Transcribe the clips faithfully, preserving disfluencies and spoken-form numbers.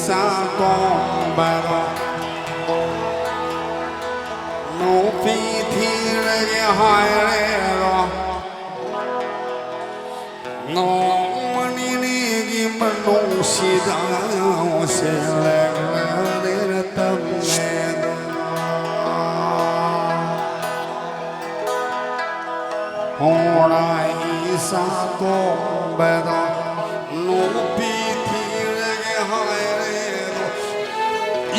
ꯆꯥꯛ ꯊꯣꯡꯕꯗꯣ ꯅꯨꯄꯤ ꯊꯤꯔꯒꯦ ꯍꯥꯏꯔꯦꯗꯣ꯫ ꯅꯣꯡꯃ ꯅꯤꯅꯤꯒꯤ ꯃꯅꯨꯡꯁꯤꯗ ꯁꯦꯜꯂꯒ ꯇꯝꯃꯦꯗꯣ꯫ ꯍꯣꯔꯥꯏ ꯏꯁꯥ ꯇꯣꯝꯕꯗ ꯅꯨꯄꯤ ꯊꯤꯔꯒꯦ ꯍꯥꯏꯔꯦꯗꯣ꯫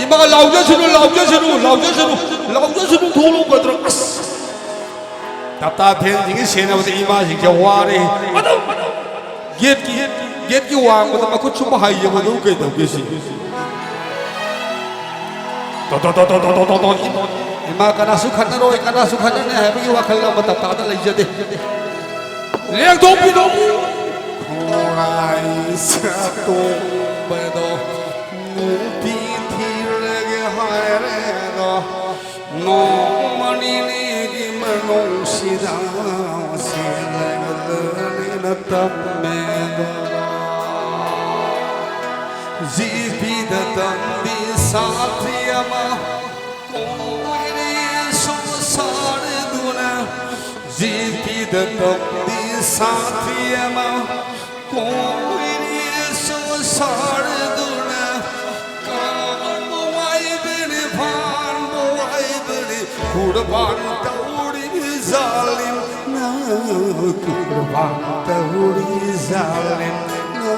ꯏꯃꯥ ꯂꯥꯎꯖꯁꯅꯨ, ꯂꯥꯎꯖꯁꯅꯨ, ꯂꯥꯎꯖꯁꯅꯨ, ꯂꯥꯎꯖꯁꯅꯨ, ꯊꯣꯛꯂꯛꯀꯗ꯭ꯔꯥ? ꯑꯁ! ꯇꯞꯇꯥ ꯐꯦꯟꯁꯤꯡꯒꯤ ꯁꯦꯟꯅꯕꯗ ꯏꯃꯥꯁꯤꯡꯁꯦ ꯋꯥꯔꯦ꯫ ꯑꯗꯨꯝ ꯒꯦꯠꯀꯤ, ꯒꯦꯠꯀꯤ ꯋꯥꯡꯃꯗ ꯃꯈꯨꯠ ꯁꯨꯝ ꯍꯥꯏꯖꯕꯗꯨ ꯀꯩꯗꯧꯒꯦ ꯁꯤ? ꯇꯣ, ꯇꯣ, ꯇꯣ, ꯇꯣ, ꯇꯣ, ꯇꯣ, ꯇꯣ, ꯇꯣ꯫ ꯏꯃꯥ ꯀꯅꯥꯁꯨ ꯈꯠꯅꯔꯣꯏ, ꯀꯅꯥꯁꯨ ꯈꯠꯅꯅꯤ ꯍꯥꯏꯕꯒꯤ ꯋꯥꯈꯜ ꯑꯃ ꯇꯞꯇꯥꯗ ꯂꯩꯖꯗꯦ꯫ ꯂꯦꯡꯊꯣꯛꯄꯤꯔꯣ꯫ ꯈꯣꯡꯂꯥꯏ ꯁꯥꯇꯣꯛꯄꯗꯣ ꯅꯨꯄꯤ ꯊꯤꯔꯒꯦ ꯍꯥꯏꯔꯦꯗꯣ꯫ ꯅꯣꯡꯃ ꯅꯤꯅꯤꯒꯤ ꯃꯅꯨꯡꯁꯤꯗ ꯁꯦꯜꯂꯒ ꯇꯝꯃꯦꯗꯣ꯫ ꯖꯤꯄꯤꯗ ꯇꯝꯕꯤ ꯁꯥꯇ꯭ꯔꯤ ꯑꯃ ꯀꯣꯏꯔꯦ ꯁꯣꯁꯥꯔꯗꯨꯅ꯫ ꯖꯤꯄꯤꯗ ꯇꯝꯕꯤ ꯁꯥꯇ꯭ꯔꯤ ꯑꯃ ꯀꯣꯏꯔꯦ ꯁꯣꯁꯥꯔꯗꯨꯅ꯫ ꯀꯥꯟꯕ ꯋꯥꯏꯕꯅꯤ, ꯐꯥꯟꯕ ꯋꯥꯏꯕꯅꯤ, ꯀꯨꯔꯕꯥꯟ ꯇꯧꯔꯤ ꯖꯥꯂꯤꯝꯅ꯫ ꯀꯨꯔꯕꯥꯟ ꯇꯧꯔꯤ ꯖꯥꯂꯤꯝꯅ꯫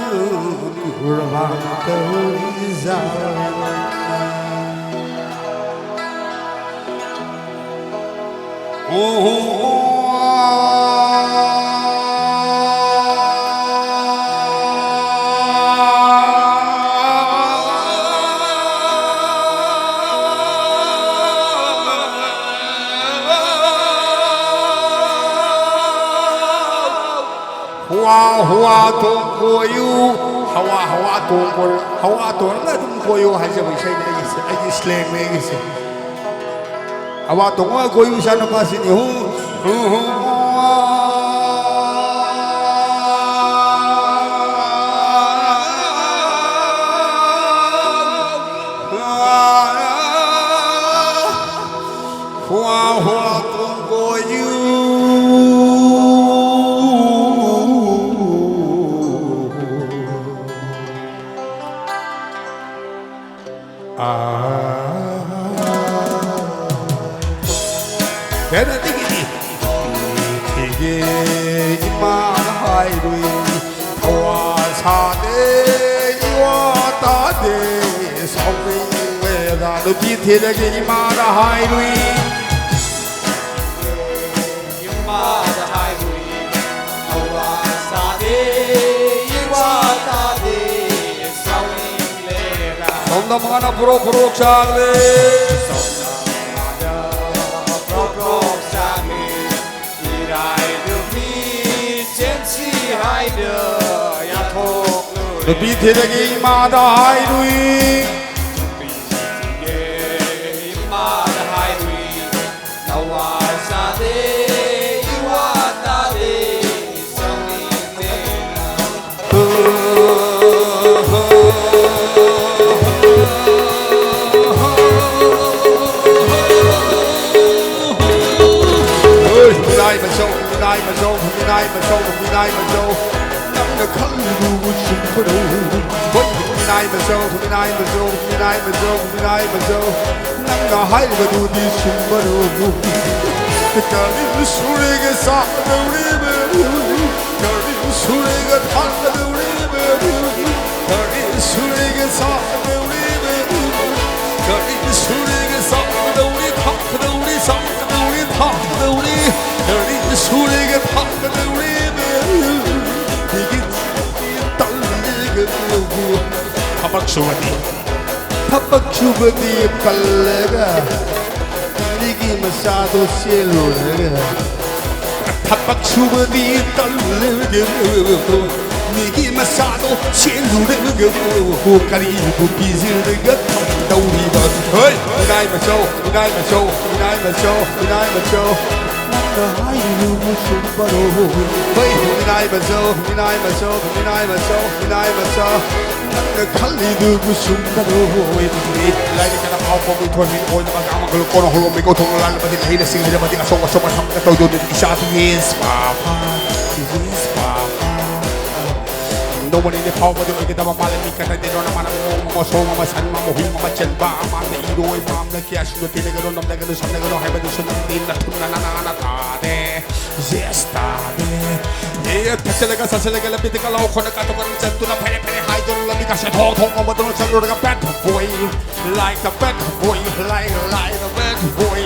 ꯀꯨꯔꯕꯥꯟ ꯇꯧꯔꯤ ꯖꯥꯂꯤꯝꯅ꯫ ꯍꯨꯋꯥ ꯍꯨꯋꯥ ꯇꯣꯡ ꯀꯣꯏꯌꯨ꯫ ꯍꯋꯥ ꯍꯋꯥ ꯇꯣꯡ ꯀꯣꯏꯌꯨ꯫ ꯍꯋꯥ ꯇꯣꯡꯉꯒ ꯑꯗꯨꯝ ꯀꯣꯏꯌꯨ ꯍꯥꯏꯖꯕ ꯏꯁꯩꯅꯤ ꯑꯩꯒꯤꯁꯦ, ꯑꯩꯒꯤ ꯁ꯭ꯂꯦꯡꯅꯤ ꯑꯩꯒꯤꯁꯦ꯫ ꯍꯋꯥ ꯇꯣꯡꯉꯒ ꯀꯣꯏꯌꯨ ꯏꯆꯥ ꯅꯨꯄꯥꯁꯤꯅꯤ꯫ ꯍꯨ, ꯍꯨ, ꯍꯨ꯫ ꯅꯨꯄꯤ ꯊꯤꯒꯦ ꯏꯃꯥꯅ ꯍꯥꯏꯔꯨꯏ, ꯊꯋꯥ ꯁꯥꯗꯦ, ꯏꯋꯥ ꯇꯥꯗꯦ, ꯁꯥꯎꯅꯤꯡꯂꯦꯗ꯫ ꯅꯨꯄꯤ ꯊꯤꯔꯒꯦ ꯏꯃꯥꯅ ꯍꯥꯏꯔꯨꯏ꯫ ꯏꯃꯥꯗ ꯍꯥꯏꯔꯨꯏ, ꯊꯋꯥ ꯁꯥꯗꯦ, ꯏꯋꯥ ꯇꯥꯗꯦ, ꯁꯥꯎꯅꯤꯡꯂꯦꯗ꯫ ꯁꯣꯝꯗ ꯃꯥꯅ ꯄ꯭ꯔꯣꯛ ꯄ꯭ꯔꯣꯛ ꯆꯥꯛꯂꯦ꯫ ꯁꯣꯝꯗ ꯃꯥꯅ ꯄ꯭ꯔꯣꯛ ꯄ꯭ꯔꯣꯛ ꯆꯥꯛꯂꯦ꯫ ꯏꯔꯥꯏ ꯅꯨꯃꯤꯠ ꯆꯦꯟꯁꯤ ꯍꯥꯏꯅ ꯌꯥꯊꯣꯛꯂꯨꯔꯦ꯫ ꯅꯨꯄꯤ ꯊꯤꯔꯒꯦ ꯏꯃꯥꯗ ꯍꯥꯏꯔꯨꯏ꯫ ꯅꯨꯄꯤ ꯊꯤꯒꯦ ꯏꯃꯥꯗ ꯍꯥꯏꯔꯨꯏ꯫ ꯊꯋꯥ ꯁꯥꯗꯦ, ꯏꯋꯥ ꯇꯥꯗꯦ, ꯁꯥꯎꯅꯤꯡꯂꯦ꯫ ꯍꯣꯏ, ꯃꯤꯅꯥꯏ ꯃꯆꯧ, ꯃꯤꯅꯥꯏ ꯃꯆꯧ, ꯃꯤꯅꯥꯏ ꯃꯆꯧ, ꯃꯤꯅꯥꯏ ꯃꯆꯧ, ꯅꯪꯅ ꯈꯜꯂꯤꯗꯨꯕꯨ ꯆꯨꯝꯕꯔꯣ? ꯍꯣꯏ, ꯃꯤꯅꯥꯏ ꯃꯆꯧ, ꯃꯤꯅꯥꯏ ꯃꯆꯧ, ꯃꯤꯅꯥꯏ ꯃꯆꯧ, ꯃꯤꯅꯥꯏ ꯃꯆꯧ, ꯅꯪꯅ ꯍꯥꯏꯔꯤꯕꯗꯨꯗꯤ ꯆꯨꯝꯕꯔꯣ? ꯀꯔꯤ ꯁꯨꯔꯦꯒꯦ ꯆꯥꯒꯗꯧꯔꯤꯕ? ꯀꯔꯤ ꯁꯨꯔꯦꯒꯦ ꯊꯥꯛꯀꯗꯧꯔꯤꯕ? ꯀꯔꯤ ꯁꯨꯔꯦꯒꯦ ꯆꯥꯒꯗꯧꯔꯤꯕ? ꯀꯔꯤ ꯁꯨꯔꯦꯒꯦ ꯆꯥꯒꯗꯧꯔꯤ, ꯊꯥꯛꯀꯗꯧꯔꯤ, ꯆꯥꯒꯗꯧꯔꯤ, ꯊꯥꯛꯀꯗꯧꯔꯤ? ꯀꯔꯤ ꯁꯨꯔꯦꯒꯦ ꯊꯥꯛꯀꯗꯧꯔꯤꯕ? ꯃꯤꯒꯤ ꯇꯜꯂꯤꯒ ꯊꯕꯛ ꯁꯨꯕꯗꯤ꯫ ꯊꯕꯛ ꯁꯨꯕꯗꯤ ꯇꯜꯂꯒ, ꯃꯤꯒꯤ ꯃꯆꯥꯗꯣ ꯆꯦꯜꯂꯨꯔꯒ꯫ ꯊꯕꯛ ꯁꯨꯕꯗꯤ ꯇꯜꯂꯒ, ꯃꯤꯒꯤ ꯃꯆꯥꯗꯣ ꯆꯦꯜꯂꯨꯔꯒ꯫ ꯀꯔꯤꯕꯨ ꯄꯤꯖꯔꯒ ꯊꯝꯗꯧꯔꯤꯕ? ꯍꯣꯏ! ꯃꯤꯅꯥꯏ ꯃꯆꯧ, ꯃꯤꯅꯥꯏ ꯃꯆꯧ, ꯃꯤꯅꯥꯏ ꯃꯆꯧ, ꯃꯤꯅꯥꯏ ꯃꯆꯧ꯫ ꯅꯪꯅ ꯍꯥꯏꯔꯤꯗꯨꯕꯨ ꯆꯨꯝꯕꯔꯣ? ꯍꯣꯏ! ꯃꯤꯅꯥꯏ ꯃꯆꯧ, ꯃꯤꯅꯥꯏ ꯃꯆꯧ, ꯃꯤꯅꯥꯏ ꯃꯆꯧ, ꯃꯤꯅꯥꯏ ꯃꯆꯧ꯫ ꯅꯪꯅ ꯈꯜꯂꯤꯗꯨꯕꯨ ꯆꯨꯝꯕꯔꯣ? ꯂꯥꯏꯔꯤꯛ ꯀꯅꯥ ꯐꯥꯎ ꯐꯥꯎꯕ ꯊꯣꯟꯕꯤ ꯑꯣꯏꯅꯕ ꯉꯥꯡꯕ ꯀꯣꯟꯅ ꯍꯧꯔꯝꯃꯤꯀꯣ꯫ ꯊꯣꯡꯅ ꯂꯥꯜꯂꯕꯗꯤ ꯂꯩꯅ ꯁꯤꯡꯂꯕꯗꯤ ꯑꯆꯧ ꯑꯆꯧꯕ ꯊꯕꯛꯇ ꯇꯧꯗꯣꯏꯅꯤ꯫ ꯏꯆꯥꯗꯤ yes, papa, yes, papa꯫ ꯅꯣꯡꯃꯅꯤꯅꯦ ꯐꯥꯎꯕꯗꯤ ꯑꯣꯏꯒꯗꯕ ꯃꯥꯜꯂꯦ꯫ ꯃꯤ ꯈꯛꯇꯗꯤ ꯂꯣꯟ ꯑꯃꯅ ꯃꯑꯣꯡ ꯑꯃ, ꯁꯣꯡ ꯑꯃ, ꯁꯟ ꯑꯃ, ꯃꯍꯨꯝ ꯑꯃ ꯆꯦꯟꯕ ꯑꯃ, ꯑꯝꯅ ꯏꯔꯣꯏ ꯃꯥꯝꯅ ꯀꯌꯥꯁꯨ ꯅꯠꯇꯦ꯫ ꯅꯒꯅꯣ, ꯅꯝꯅꯒꯅꯨ, ꯁꯝꯅꯒꯅꯨ ꯍꯥꯏꯕꯗꯨꯁꯨ ꯅꯠꯇꯦ꯫ ꯅꯊꯨꯝꯅ ꯅꯅꯥꯅ ꯇꯥꯗꯦ꯫ Yes, ꯇꯥꯗꯦ꯫ ꯑꯦ, ꯊꯛꯆꯜꯂꯒ, ꯆꯥꯁꯜꯂꯒ, ꯂꯝꯕꯤꯗꯒ ꯂꯥꯎ ꯈꯣꯠꯅ ꯀꯥꯊꯣꯛꯀꯅꯤ ꯆꯠꯇꯨꯅ, ꯐꯦꯔꯦ ꯐꯦꯔꯦ ꯍꯥꯏꯗꯨꯅ ꯂꯝꯕꯤ ꯀꯥꯁꯦ ꯊꯣꯡ ꯊꯣꯡ ꯑꯃꯗꯨꯅ ꯆꯠꯂꯨꯔꯒ, bad boy, like a bad boy, like, like a bad boy.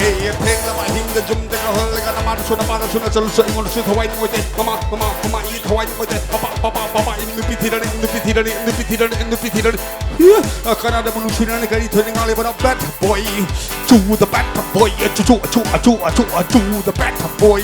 ꯑꯦ, ꯊꯦꯡꯂꯕ ꯑꯍꯤꯡꯗ ꯌꯨꯝꯗꯒ ꯍꯜꯂꯒ, ꯅꯃꯥꯅꯁꯨ ꯅꯄꯥꯅꯁꯨ ꯅꯆꯜꯁꯨ ꯑꯩꯉꯣꯟꯗꯁꯨ ꯊꯋꯥꯏ ꯅꯨꯡꯉꯥꯏꯇꯦ꯫ ꯃꯃꯥ, ꯃꯃꯥ, ꯃꯃꯥ, ꯏ ꯊꯋꯥꯏ ꯅꯨꯡꯉꯥꯏꯇꯦ꯫ ꯄꯄꯥ, ꯄꯄꯥ, ꯄꯄꯥ, ꯏ ꯅꯨꯄꯤ ꯊꯤꯔꯅꯤ, ꯏ ꯅꯨꯄꯤ ꯊꯤꯔꯅꯤ, ꯏ ꯅꯨꯄꯤ ꯊꯤꯔꯅꯤ, ꯏ ꯅꯨꯄꯤ ꯊꯤꯔꯅꯤ꯫ ꯏ, ꯀꯅꯥꯗꯕꯨ ꯅꯨꯡꯁꯤꯅꯅꯤ ꯀꯔꯤ ꯊꯣꯏꯅꯤꯡꯉꯥꯏ ꯂꯩꯕꯅꯣ? Bad boy, to the bad boy, ꯑꯆꯨ, ꯆꯨ, ꯑꯆꯨ, ꯑꯆꯨ, ꯑꯆꯨ, ꯑꯆꯨ, ꯑꯆꯨ, the bad boy.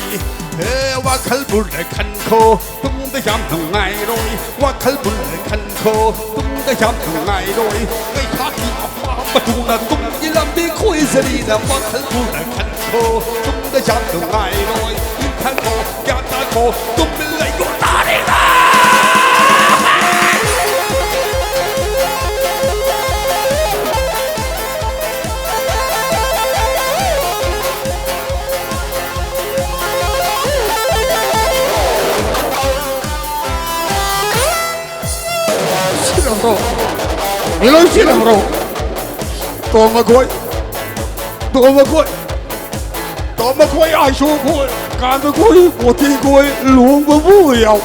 ꯑꯦ, ꯋꯥꯈꯜꯕꯨ ꯂꯩꯈꯟꯈꯣ, ꯇꯨꯡꯗ ꯌꯥꯝ ꯅꯨꯡꯉꯥꯏꯔꯣꯏ꯫ ꯋꯥꯈꯜꯕꯨ ꯂꯩꯈꯟꯈꯣ, ꯇꯨꯡꯗ ꯌꯥꯝ ꯅꯨꯡꯉꯥꯏꯔꯣꯏ꯫ ꯂꯩꯈꯥꯛꯀꯤ ꯑꯄꯥꯝꯕꯗꯨꯅ ꯇꯨꯡꯒꯤ ꯂꯝꯕꯤ ꯈꯣꯏꯖꯔꯤꯅ꯫ ꯋꯥꯈꯜꯕꯨ ꯂꯩꯈꯟꯈꯣ, ꯇꯨꯡꯗ ꯌꯥꯝ ꯅꯨꯡꯉꯥꯏꯔꯣꯏ꯫ ꯏꯟꯊꯪꯈꯣ, ꯒ꯭ꯌꯥꯟ ꯇꯥꯈꯣ, ꯇꯨꯝꯃꯤꯟ ꯂꯩꯌꯣ ꯇꯥꯔꯤꯕ꯫ ꯁꯤꯔꯝꯕ꯭ꯔꯣ? ꯃꯤꯂꯣꯏ ꯁꯤꯔꯝꯕ꯭ꯔꯣ? ꯇꯣꯝꯕ ꯈꯣꯏ, ꯇꯣꯝꯕ ꯈꯣꯏ, ꯇꯣꯝꯕ ꯈꯣꯏ, ꯑꯥꯏꯁꯣ ꯈꯣꯏ, ꯀꯥꯟꯕ ꯈꯣꯏ, ꯃꯣꯇꯤ ꯈꯣꯏ, ꯂꯨꯍꯣꯡꯕꯕꯨ ꯌꯥꯎ,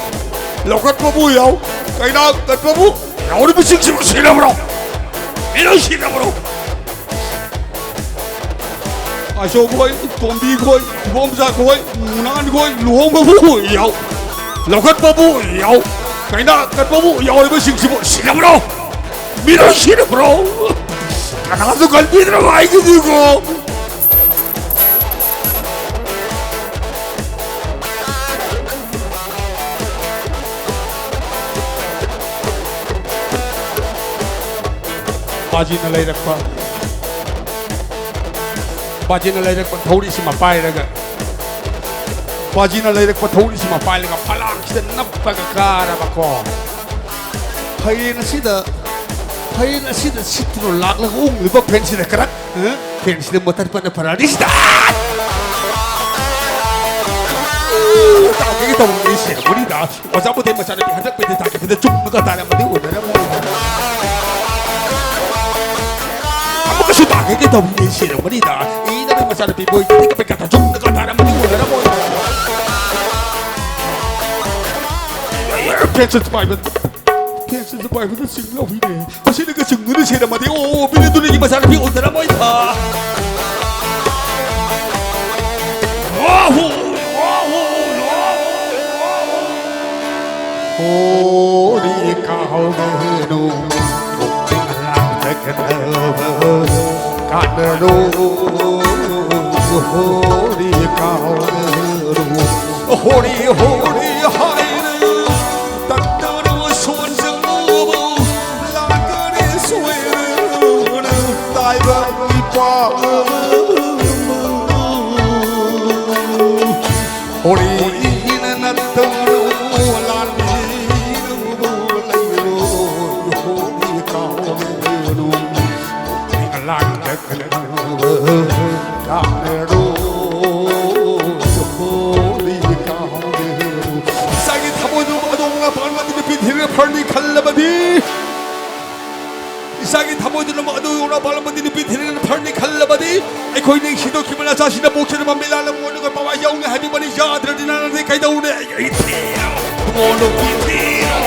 ꯂꯧꯈꯠꯄꯕꯨ ꯌꯥꯎ, ꯀꯩꯅꯥ ꯀꯠꯄꯕꯨ ꯌꯥꯎꯔꯤꯕꯁꯤꯡꯁꯤꯕꯨ ꯁꯤꯔꯝꯕ꯭ꯔꯣ? ꯃꯤꯂꯣꯏ ꯁꯤꯔꯝꯕ꯭ꯔꯣ? ꯑꯥꯏꯁꯣ ꯈꯣꯏ, ꯇꯣꯝꯕꯤ ꯈꯣꯏ, ꯏꯕꯣꯝꯆꯥ ꯈꯣꯏ, ꯃꯨꯅꯥꯟ ꯈꯣꯏ, ꯂꯨꯍꯣꯡꯕꯕꯨ ꯌꯥꯎ, ꯂꯧꯈꯠꯄꯕꯨ ꯌꯥꯎ, ꯀꯩꯅꯥ ꯀꯠꯄꯕꯨ ꯌꯥꯎꯔꯤꯕꯁꯤꯡꯁꯤꯕꯨ ꯁꯤꯔꯕ꯭ꯔꯣ? ꯃꯤꯔꯣ ꯁꯤꯔꯕ꯭ꯔꯣ? ꯀꯅꯥꯁꯨ ꯀꯟꯕꯤꯗ꯭ꯔꯕ ꯑꯩꯒꯤꯗꯤꯀꯣ꯫ ꯄꯥꯖꯤꯅ ꯂꯩꯔꯛꯄ, ꯄꯥꯖꯤꯅ ꯂꯩꯔꯛꯄ ꯊꯧꯔꯤꯁꯤꯃ ꯄꯥꯏꯔꯒ, ꯄꯥꯖꯤꯅ ꯂꯩꯔꯛꯄ ꯊꯧꯔꯤꯁꯤꯃ ꯄꯥꯏꯔꯒ ꯐꯂꯥꯡꯁꯤꯗ ꯅꯞꯄꯒ ꯀꯥꯔꯕꯀꯣ꯫ ꯐꯩꯔꯦꯟ ꯑꯁꯤꯗ, ꯐꯩꯔꯦꯟ ꯑꯁꯤꯗ ꯁꯤꯠꯇꯨꯅ ꯂꯥꯛꯂꯒ ꯎꯪꯂꯤꯕ ꯐꯦꯟꯁꯤꯗ ꯀꯔꯛ, ꯍ? ꯐꯦꯟꯁꯤꯗ ꯃꯣꯇꯔ ꯄꯠꯅ ꯐꯔꯛꯑꯅꯤ ꯁꯤꯗ꯫ ꯇꯥꯒꯦ ꯇꯧꯕꯅꯤ꯫ ꯁꯦꯔꯃꯣꯅꯤꯗ ꯑꯣꯖꯥ ꯃꯨꯊꯦꯟ ꯃꯆꯥꯅꯨꯄꯤ ꯍꯟꯗꯛ ꯄꯦꯟꯊꯦꯟ ꯊꯥꯒꯤ ꯐꯤꯗ ꯆꯨꯝꯅꯒ ꯇꯥꯔꯝꯃꯗꯤ ꯑꯣꯏꯅꯔꯝꯃꯣꯏ꯫ ꯑꯃꯨꯛꯀꯁꯨ ꯇꯥꯒꯦ ꯀꯩ ꯇꯧꯕꯤꯒꯦ ꯁꯦꯔꯃꯣꯅꯤꯗ꯫ ꯏꯅꯕꯩ ꯃꯆꯥꯅꯨꯄꯤ ꯕꯣꯏꯒꯤꯗꯤ ꯀꯄꯩ ꯀꯥꯊ ꯆꯨꯝꯅꯒ ꯇꯥꯔꯝꯃꯗꯤ ꯑꯣꯏꯅꯔꯝꯃꯣꯏ꯫ ꯐꯦꯟꯁꯟꯁ ꯄꯥꯏꯕ, ꯐꯦꯟꯁꯟꯁ ꯄꯥꯏꯕꯗ ꯆꯤꯡ ꯂꯧꯕꯤꯅꯦ꯫ ꯃꯁꯤꯅꯒ ꯆꯤꯡꯗꯨꯅ ꯁꯦꯔꯝꯃꯗꯤ ꯑꯣ ꯕꯤꯅꯦꯟꯗꯨꯅꯤꯒꯤ ꯃꯆꯥꯅꯨꯄꯤ ꯑꯣꯏꯅꯔꯝꯃꯣꯏꯗ꯫ ꯋꯥꯍꯨ, ꯋꯥꯍꯨ, ꯋꯥꯍꯨ, ꯋꯥꯍꯨ꯫ ꯍꯣꯔꯤ ꯀꯥꯎꯒꯅꯨ, ꯂꯥꯡꯗꯒꯅꯕ ꯀꯥꯟꯅꯔꯣ꯫ ꯍꯣꯔꯤ ꯀꯥꯎꯒꯅꯨ, ꯍꯣꯔꯤ, ꯍꯣꯔꯤ ꯍꯥꯏꯅ ꯇꯠꯇꯅ ꯁꯣꯟꯖꯕ ꯂꯥꯛꯀꯅꯤ ꯁꯣꯏꯗꯅ ꯇꯥꯏꯕꯪ ꯃꯤꯄꯥ꯫ ꯍꯣꯔꯤꯅ ꯅꯠꯇꯅ ꯂꯥꯟꯃꯤꯅꯕꯨ ꯂꯩꯔꯣꯏ꯫ ꯍꯣꯔꯤ ꯀꯥꯎꯔꯣꯏ꯫ ꯂꯥꯡꯗ ꯀꯟꯅꯕ ꯀꯥꯟꯅꯔꯣꯏ꯫ ꯍꯣꯔꯤ ꯀꯥꯎꯔꯣꯏ꯫ ꯏꯁꯥꯒꯤ ꯊꯃꯣꯏꯗꯨ ꯑꯗꯣꯝꯅ ꯄꯥꯟꯕꯗꯤ ꯅꯨꯄꯤ ꯊꯤꯔꯒ ꯐꯔꯅꯤ ꯈꯜꯂꯕꯗꯤ, ꯏꯁꯥꯒꯤ ꯊꯃꯣꯏꯗꯨꯅ ꯑꯗꯨ ꯌꯧꯅ ꯄꯥꯜꯂꯝꯕꯗꯤ ꯅꯨꯄꯤ ꯊꯤꯔꯒ ꯐꯔꯅꯤ ꯈꯜꯂꯕꯗꯤ, ꯑꯩꯈꯣꯏ ꯅꯤꯡꯁꯤꯡꯗꯣꯛꯈꯤꯕ ꯅꯆꯥꯁꯤꯅ ꯄꯣꯛꯆꯔꯕ ꯃꯤꯂꯥꯜ ꯑꯃ ꯑꯣꯏꯅ ꯄꯋꯥ ꯌꯥꯎꯅꯤ ꯍꯥꯏꯕꯤꯕꯅꯤ꯫ ꯌꯥꯗ꯭ꯔꯗꯤ ꯅꯪꯗꯤ ꯀꯩꯗꯧꯔꯦ? ꯑꯩ ꯊꯤꯔꯣ, ꯏꯕꯨꯡꯉꯣ ꯅꯨꯄꯤ ꯊꯤꯔꯣ,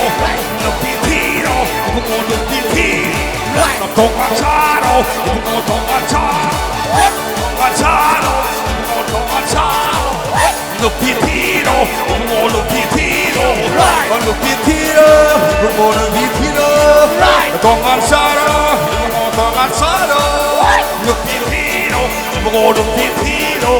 ꯅꯨꯄꯤ ꯊꯤꯔꯣ, ꯏꯕꯨꯡꯉꯣ ꯅꯨꯄꯤ ꯊꯤꯔꯣ, ꯅꯇꯣꯡ ꯉꯥꯛ ꯁꯥꯔꯣ, ꯏꯕꯨꯡꯉꯣ ꯇꯣꯡ ꯉꯥꯛ ꯁꯥꯔꯣ, ꯇꯣꯡ ꯉꯥꯛ ꯁꯥꯔꯣ, ꯏꯕꯨꯡꯉꯣ ꯇꯣꯡ ꯉꯥꯛ ꯁꯥꯔꯣ꯫ ꯅꯨꯄꯤ ꯊꯤꯔꯣ, ꯏꯕꯨꯡꯉꯣ ꯅꯨꯄꯤ ꯊꯤꯔꯣ꯫ ꯅꯨꯄꯤ ꯊꯤꯔꯣ, ꯏꯕꯨꯡꯉꯣ ꯅꯨꯄꯤ ꯊꯤꯔꯣ꯫ ꯇꯣꯉꯥꯟ ꯆꯥꯔꯣ, ꯏꯕꯨꯡꯉꯣ ꯇꯣꯉꯥꯟ ꯆꯥꯔꯣ꯫ ꯅꯨꯄꯤ ꯊꯤꯔꯣ, ꯏꯕꯨꯡꯉꯣ ꯅꯨꯄꯤ ꯊꯤꯔꯣ꯫